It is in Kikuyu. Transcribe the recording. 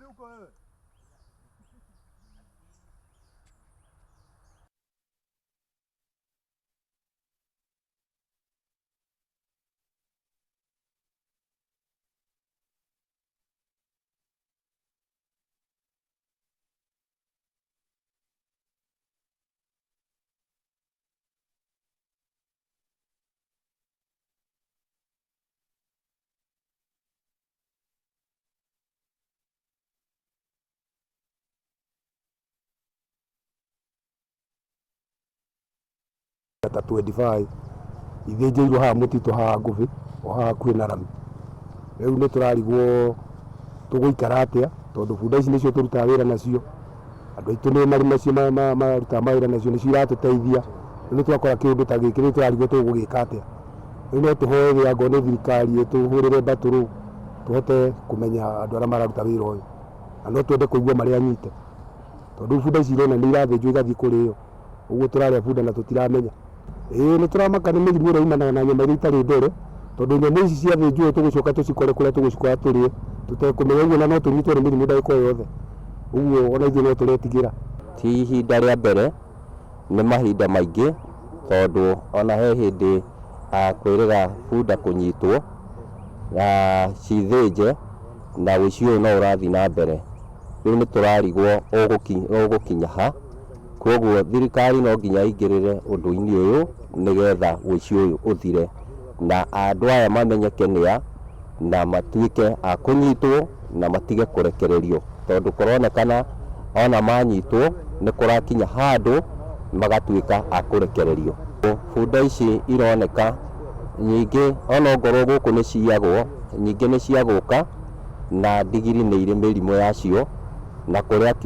Huko wewe. Ta 25 ithĩnjĩirwo haha mũtitũ haha Ngũbĩ o haha hakuhĩ na rami. Rĩu nĩ tũrarigwo tũgũikara atĩa tondũ bunda ici nĩcio tũrutaga wĩra nacio, andũ aitũ nĩ marĩ macio marutaga mawĩra nacio nĩcio iratũteithia. Rĩu nĩ twakora kĩũndũ ta gĩkĩ rĩu tũrarigwo tũgũgĩka atĩa. Rĩu no tũhoe angorwo nĩ thirikari ĩtũhũrĩre mbatũrũ tũhote kũmenya andũ arĩa mararuta wĩra ũyũ. Na no twende kũigua marĩ anyite tondũ rĩu bunda ici irona nĩ irathĩnjwo igathiĩ kũrĩo. Ũguo tũrarĩa bunda na tũtiramenya. Ĩĩ nĩ tũramaka nĩ mĩrimũ ĩrĩa yumanaga na nyama iria itarĩ ndore, tondũ nyamũ ici ciathĩnjwo tũgũcoka tũcikore kũrĩa tũgũcikora tũrĩe tũtekũmenya, ũguo ona no tũnyitwo nĩ mĩrimũ ndagĩka o yothe. Ũguo ona ithuĩ no tũretigĩra. Ti ihinda rĩa mbere, nĩ mahinda maingĩ tondũ ona he hĩndĩ kwĩrĩga bunda kũnyitwo na cithĩnje na ũici ũyũ no ũrathiĩ na mbere. Rĩu nĩ tũrarigwo ũgũkinya ha. Kwoguo thirikari no nginya ĩingĩrĩre ũndũ-inĩ ũyũ nĩgetha ũici ũyũ ũthire na andũ aya mamenyeke nĩa na matuĩke a kũnyitwo na matige kũrekererio tondũ kũronekana ona manyitwo nĩ kũrakinya handũ magatuĩka a kũrekererio. Bunda ici ironeka nyingĩ ona ongorwo gũkũ nĩ ciyagwo, nyingĩ nĩ cia gũka na ndigiri nĩ irĩ mĩrimũ yacio na kũrĩa.